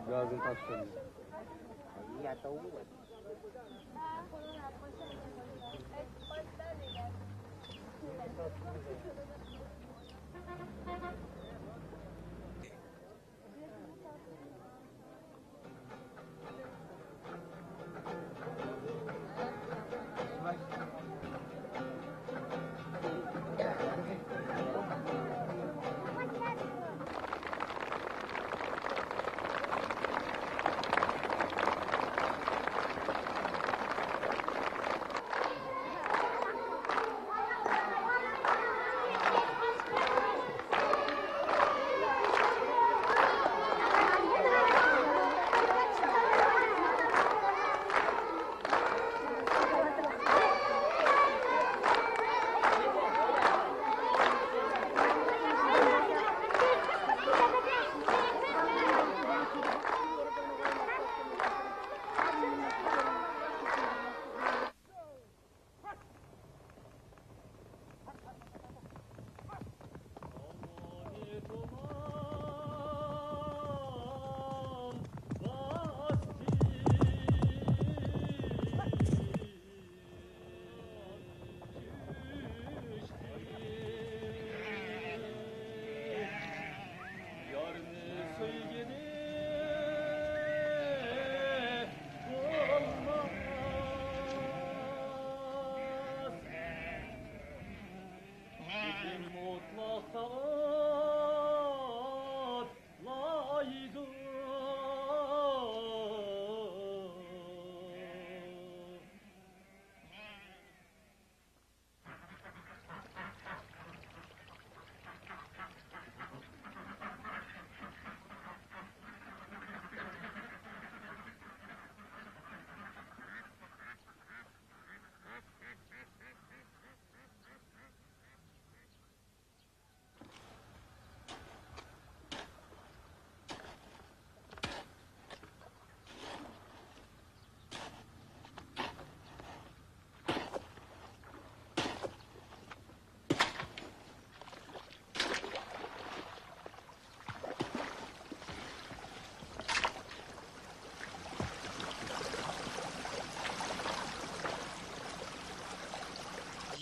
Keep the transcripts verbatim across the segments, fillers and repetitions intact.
Gazını taktım.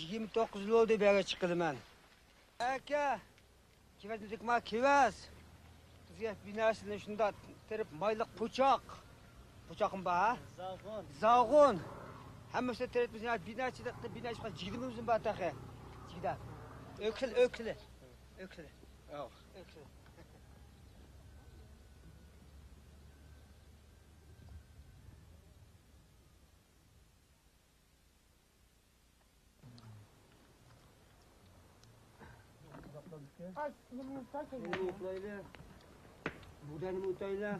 يىگىرمە توققۇز يىل بولدى بۇ يەرگە چىققىلى مەن. ئاكا، كېۋەزنى تۆكمە، كېۋەز. بىزگە بىر نەرسىنى شۇنداق تېرىپ، مايلىق پۇچاق. پۇچاقمۇ بار، ھە؟ زاغۇن. زاغۇن. ھەممىسىنى تېرىپ، بىز يەنە بىر نەچچە دەقىقە، بىر نەچچە جىگدىمىز بار تېخى. جىگدە. ئۆكسىلە، ئۆكسىلە. ئۆكسىلە. ئاۋۇ. ئۆكسىلە. ئاز، نېمىنى ئۇتاي، بۇدانى ئۇتايلى.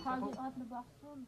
تەبىئاتنى باقسۇن.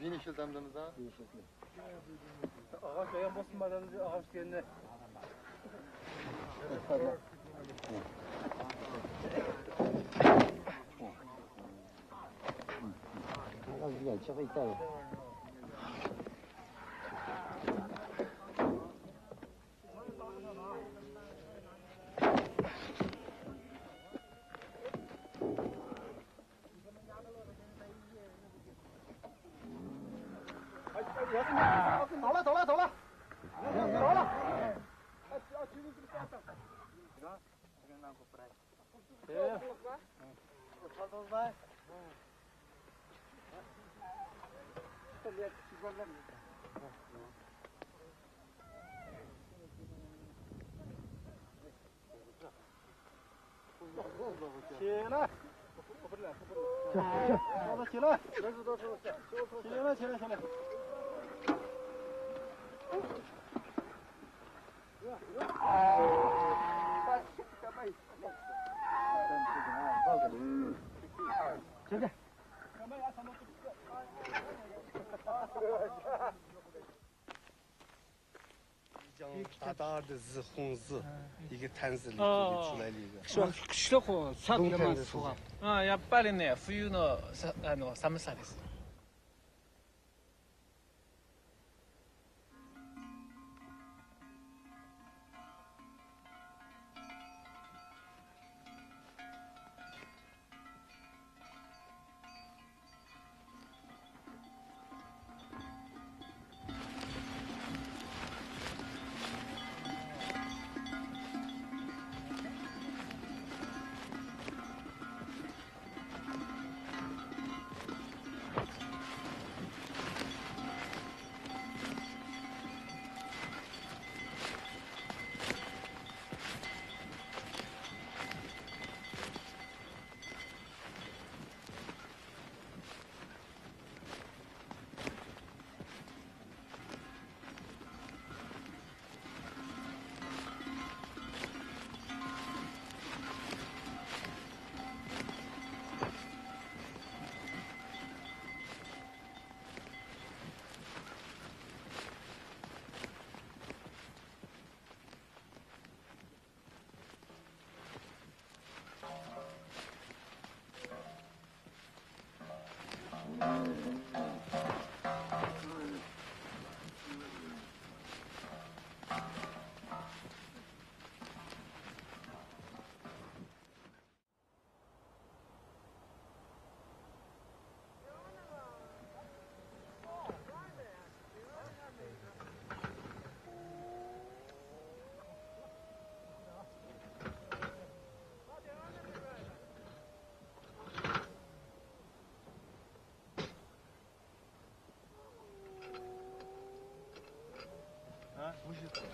Yeni yıl damlımıza. Ağaç yayan bozsun madem ağaç yerine. Azgın çok ithal. Tola, tola, tola. Tola. Kela. Kela, kela. Kela, kela, kela. Çekil. 大大的日红日，一个坛子里头就出来了一个。是吧？ あ、あ、あ、あ、やっぱりね、冬のさ、あの、寒さです。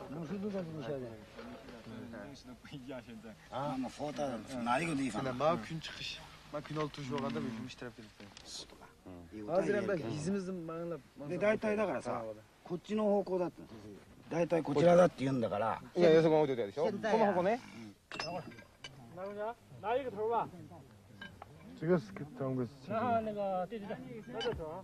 مۇشۇ دۇكان مۇشۇ يەردە. ھە، مانا كۈن چىقىش، مانا كۈن ئولتۇرۇش بولغاندا مۇشۇ تەرەپكە كېتىپ. ھازىر ئەمدى يېزىمىزدىن ماڭلاپ. で、大体だからさ、こっちの方向だって。大体こちらだって言うんだから。いや、いや、そこの方向でしょ。この方向ね。这个是中国。然后那个，对对对，那个走啊。